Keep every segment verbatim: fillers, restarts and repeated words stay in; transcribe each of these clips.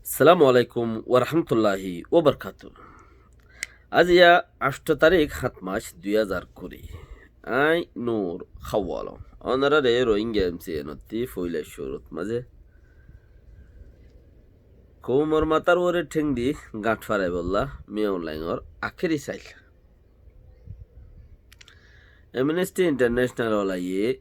Assalamu alaikum warahmatulláhi wabarakátuhu. Aijja añctho tarík, háñt mac, dui házar kuri. Añí Nur Háwalo. Ónoraré Rohingya M C N ottú foila cúrut mazé koumor matár uore théng di gañth faraibólla Min Aung Hlaingor akéri sail. Amnesty International olaye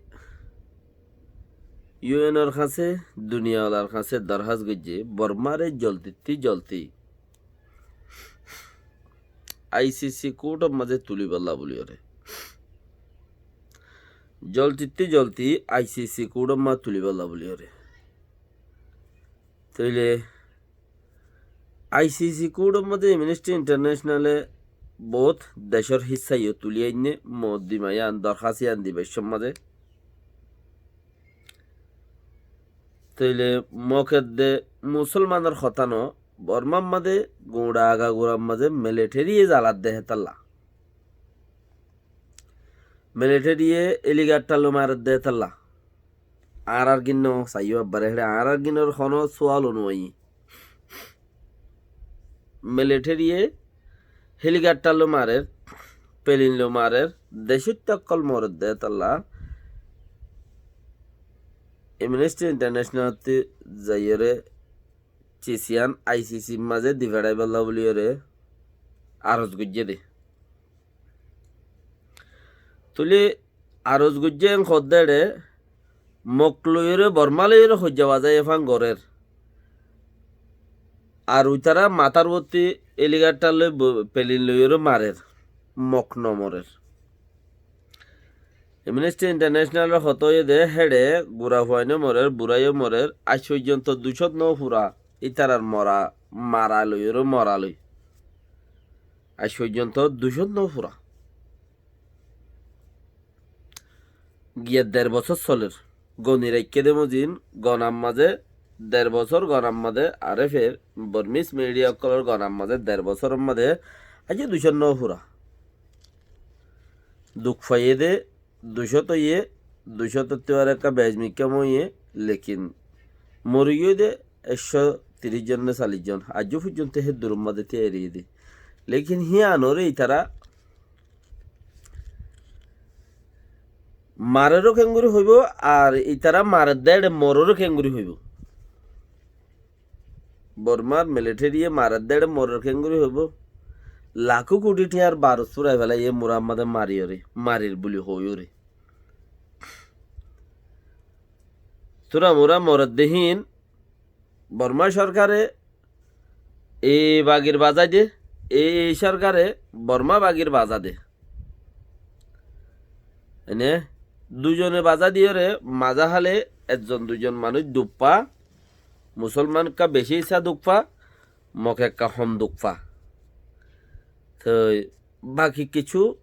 U N or hañsé, duniya olar hañsé dorhás goijjé, Bormáre zoldittú zoldi I C C court or mazé tulibólla buliyóre. Zoldittú zoldi I C C court or mazé tulibólla buliyóre. Tóile I C C court or mazé Amnesty International e bout decór hissá yó tuli ainné, mokoddima yián, dorhás yián dibar cómot mazé. Tóile mok edde musolmanor hotá no, Bormár mazé guñça agagurar mazé military ye zalar de hétolla. Military ye helicopter loi marer de hétolla. Añárar gín no, saiyó ebbare héçe, añárar gínor honó suwal no aiyé. Military ye helicopter loi marer, plane loi marer, decóitta ókkol morer de hétolla. Amnesty International ottú zaiyóre case yián I C C r mazé di feraibólla buliyóre aros goijjé dé. Tóile aros goijjé en hoódde éçe, mok loiyóre, Bormá loiyóre hoijja bazá efán gorér. Ar uitará matár uottú helicopter loi bo-, plane loiyóre marer, mok no morer. Amnesty International or hotá óiye dé, héçe gura fuain ó morer, burai ó morer, aij foijjonto ducót no fura ítarar mora, mara loiyóre mora loi. Aij foijjonto ducót no fura. Giyé der bosór solér. Goni raikké dé mozin, gonar mazé der bosór, gonar mazé R F A r, Burmese media ókkolor gonar mazé der bosóror mazé aijjó ducót no fura. Duk faiyé dé ducót óiye, ducót ottú ar ekka bec mikká óiye, lekin mori giyé dé ekcó tiríc zon né callic zon. Aijjó foijjonto hé duror mazé tíyai roiyé dé. Lekin híanoré itará marer ó keéngori hoibó, ar itará marer dé éçe morer ó keéngori hoibó. Bormár military ye marer dé éçe morer keéngori hoibó. Lakó kuthi thiañr barut furai felaiyé murar mazé mariyóre, marir buli hoiyóre. Túramura morer dé híin Bormá sorkare e bagir bazá de, e, e sorkare Bormá bagir bazá de. Ene dui zone bazá diyóre mazá hále ekzon dui zon manúic duk fa, musolman ekka beci issá duk fa, mok ekka hom duk fa. Toi baki kissú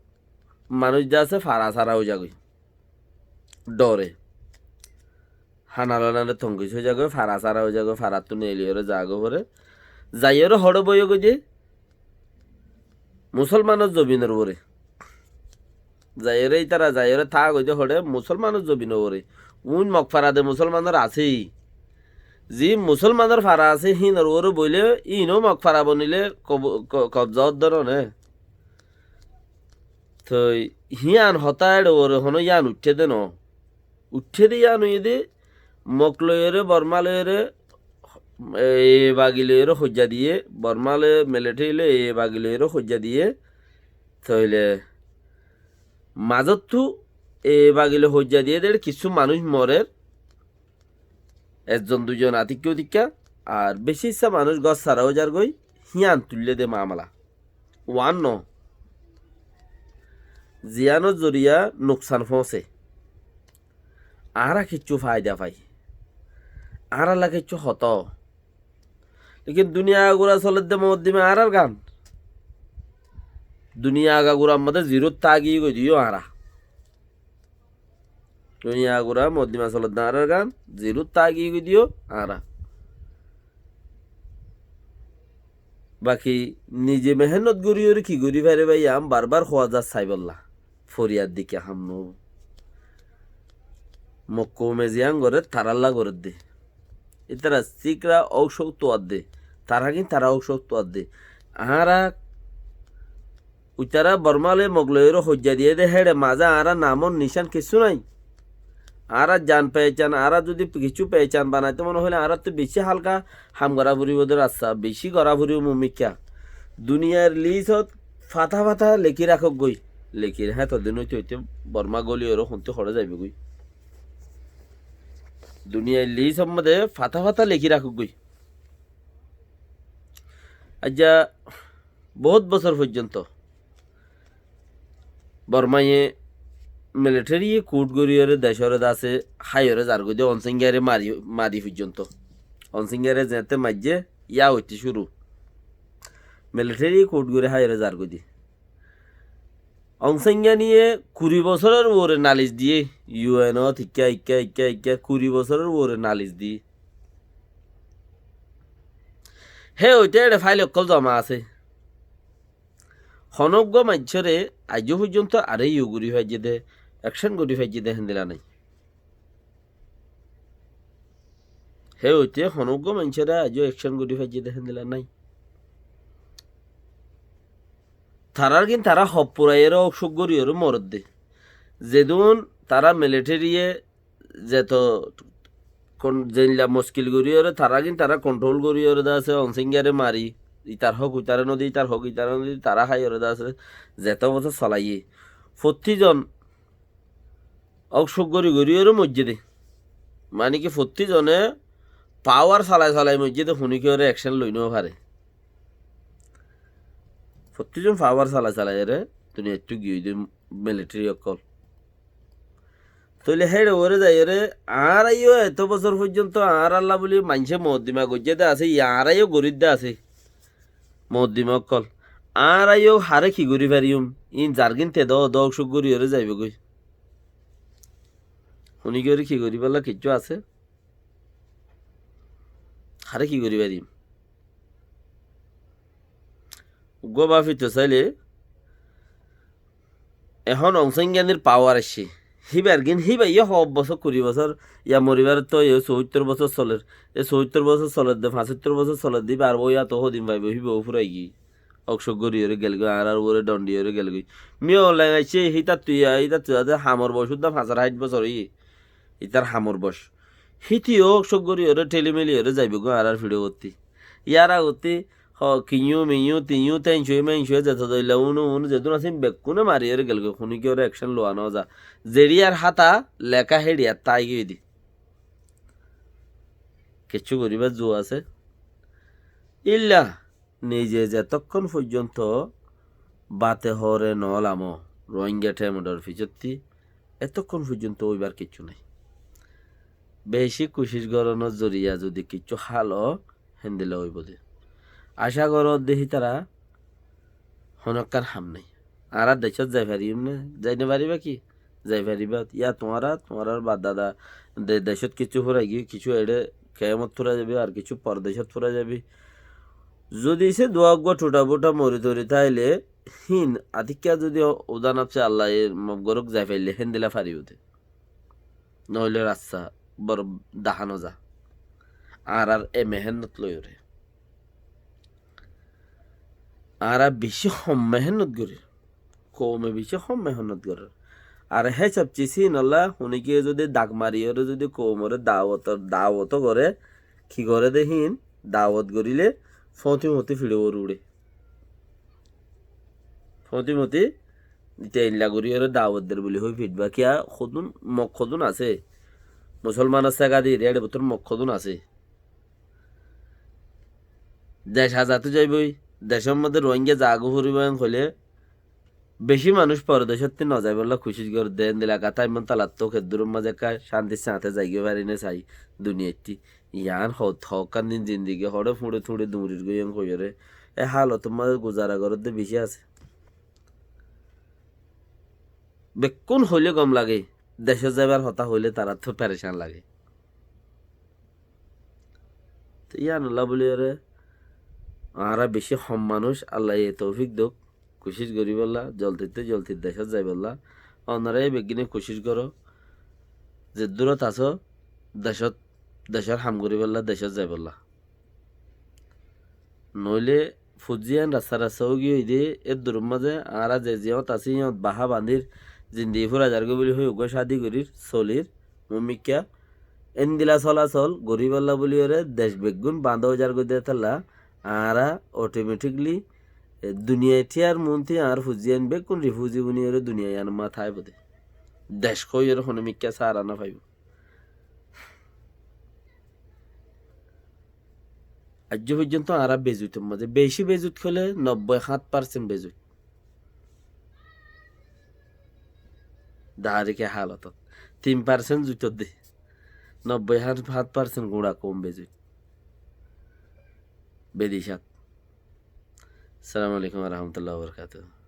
manúic de asé fara sára ói zagói. Dhore. Hana loi nane tongis ói zagói, fara sára ói zagói, farattú neeliyóre zagói fore. Zaiyóre hoçé boiyé goi de? Musolmanor zobinor uore. Zaiyóre ítara zaiyóre táa goi de hoçé? Musolmanor zobinor uore. Uin mok fara de musolmanor asé. Zi musolmanor fara asé, hínor uore boile, íno mok fara bonile kob-, ko-, kobza ódde no né. Toi hían hotá éçe uore hono yían uiththé dé no. Uiththé dé yían óiye dé, mok loiyóre, Bormá loiyóre, e bagi loiyóre hoijja diyé, Bormá loi military loi e bagi loiyóre hoijja diyé, toile mazóttu e bagi loi hoijja diyé dé kissú manúic morer, ekzon dui zon atikka utikka, ar beci issá manúic gór sára ói zargói, hían tuillé dé mamala. Uán no, ziyánor zoriya nuksan foóñse. Añára kissú faida fai. Añáralla kissú hotá. Lekin duniya agura soledde mokoddima añárar gán. Duniya agagurar modé zirut tági goi diyó añára. Duniya agura mokoddima soledde añárar gán, zirut tági goi diyó añára. Baki nize mehénnot gorí gorí ki gorí fare bái, yián barbar hoó za saibolla. Foriyad di ki ham no. Mok koume ziyán gorer, tarálla gorer de. Ítara síkra óuk cóuk tuwar de. Tará gín tará óuk cók tuadde. Añára uitará Bormá loi Mog loiyóre hoijja diyé dé héçe mazé añára namor nicán kessú nái. Añára jan pehcán, añára zudi kessú pehcán banaitó mone hoilé añárattú bicí hálka ham gorá foribó dé rasta, bicí gorá foribó mumikká. Duniyair lisót fatá fatá lekí rakók goi. Lekí héto din óite óite Bormá góli óre hontú hoçé zaibói goi. Duniyair lisót mazé fatá fatá lekí rakók goi. Aijja boóut bosór foijjonto Bormaye militariye kut goríyore decóre de asé háiyore zargói de Onsingyare mari, mari foijjonto. Onsingyare zeéñtte maijjé yá óite cúru. Militariye kut gorí háiyore zargói de. Onsingyaniye kuri bosóror uore nalis diyé, yu en ot ikká, ikká, ikká, ikká, kuri bosóror uore nalis diyé. Hé óite éçe fáil ókkol zoma asé. Honó uggúa maincóre aijjó foijjonto aré yu gorí faijjé dé, ekcén gorí faijjé dé héndila nái. Hé óite honó uggúa maincóre aijjó ekcén gorí faijjé dé héndila nái. Tarár gín tará hof furaiyóre óuk cók goríyore moredde. Zedún tará militariye zeto kon-, zeilla moskil goríyore tará gín tará konthról goríyore de asé, Onsingyare mari, itar hók uitare nodi, itar hók itare nodi, tará háiyore de asé, zeto bosór solaiyé. Fottí zon óuk cók gorí goríyore moijjé dé. Mani ki fottí zone pawar salai salai moijjé dé, honikiyóre ekcén loi no fare. Fottí zon pawar salai salaiyóre duniyaittú giyói dé militari ókkol. Tóile héçe uore zaiyóre añára yó eto bosór foijjonto añáralla buli maincé moddima goijjé dé asé, yá añára yó gorídde asé. Moddima ókkol. Añára yó haré ki gorí fariyum? Ín zargín te dó, dó cúk goríyore zaibói goi. Honikiyóre ki goríbolla kiccú asé? Haré ki gorí fariyum? Uggúa báfito sailé, ehón Onsingyaniye pawar aiccé. Híbar gín, híba yó hof bosór, kuri bosór, yá moribar tó yó soóittor bosór soler. E soóittor bosór soler dé, fañsóittor bosór soler dé, híbar bóu yá tó hodin faibo, híba ó furai giyé. Óuk cók goríyore gelgói, añárar uore dhondhiyóre gelgói. Min Aung Hlaing aiccé, hítattu yá, hítattu yá dé hamor boc uddá fañs ar háit bosór óiye. Itar hamor boc. Híti yó óuk cók goríyore, théli méliyore zaibói goi añárar fiçó gottí. Yára gottí, ho, kiñú, miñú, tiñú, téñcuyé, méñcuyé, zeto doilla, unu, unu, zedún asé, bekkúne mariyore gelgói, honikiyóre ekcén lowa no za. Zeçiyar háta leká héçiyar tái giyói dé. Kiccú goríbar zu asé? Illa nize zetókkon foijjonto bate hoóre no lamo, Rohingya themodor ficottí, etókkon foijjonto óibar kiccú nái. Beci kucíc gorónor zoriya zudi kiccú hál ó, héndilla óibo dé. Acá goródde hítara honókkan ham nái. Añára decót zai fariyum né? Zai no faribá ki? Zai faribá. Yá tuáñra, tuáñrar baf dada de-, decót kiccú furai giyé, kiccú eçé kemot furai zaibói, ar kiccú pordecót furai zaibói. Zudi se duwa uggúa thuta buta mori tori táile hín atikká zudi o-, uda nafse Allaye maf gorók zai faille héndilla faribó dé. Noóile rasta bor dahá no za. Añárar e mehénnot loiyóre. Añára bicí hom mehénnot gorír. Koume bicí hom mehénnot gorér. Ar hé sab cis híinolla honikiye zudi dak mariyóre zudi koumoré dawotor, dawoto goré, ki goré dé híin, dawot goríle fóñti fóñti fiçé uore uçé. Fóñti fóñti ite eilla goríyore dawot der buli hoi fitba. Kiyá hodún, Mok hodún asé. Musolmanor sega dir, éçe bútore Mok hodún asé. Dec azad ói zaibói, decór modde Rohingya zagói foribó en hoilé, bicí manúic pordecótti no zaibólla kucíc gorédde, endilla katá imon talattú keddúror mazé ekká cántir sañte zaigói fari né sai duniyaittí. Yián ho-, hoókkan din zindigi hoçé fuñçe tuñçe duñrir goi en hoiyóre. E hálotor mazé guzara gorédde bicí asé. Bekkún hoilé gom lage, decót zaibar hotá hoilé tarattú perecán lage. Te yíanolla buliyóre añára bicí hom manúic, Allaye toufik douk, kucíc goríbolla, zoldittú zoldi decót zaibolla. Onorá yó beggúne kucíc goró, zeddúrot asó, decót, decór ham goríbolla, decót zaibolla. Noóile fuain rasta rasta óigiyoi de, éddurór mazé añára ze ziyót así yót baha bandír, zindigi fúrai zargói buli hoi uggúa cádi gorír, solir, muúmikká. Éndila solasol goríbolla buli óre dec beggún bañdá ói zargói de tálla, añára otometikli, e, duniyai thíyar muúntu añár fuain beggún rifuzi buni óre duniyai yíanor mazé táibo de. Dec hoói óre honó mikká sára no faibó. Aijjó foijjonto añára bezuitor mazé, beci bezuit hoilé nobboi háñt parsent bezuit. Dahári ki halotot. Tin parsent zuitor de. Nobboi háñt, háñt parsent guñça koum bezuit. Bedecát. Assalamu alaikum wa rahmatullahi wa barakatuhu.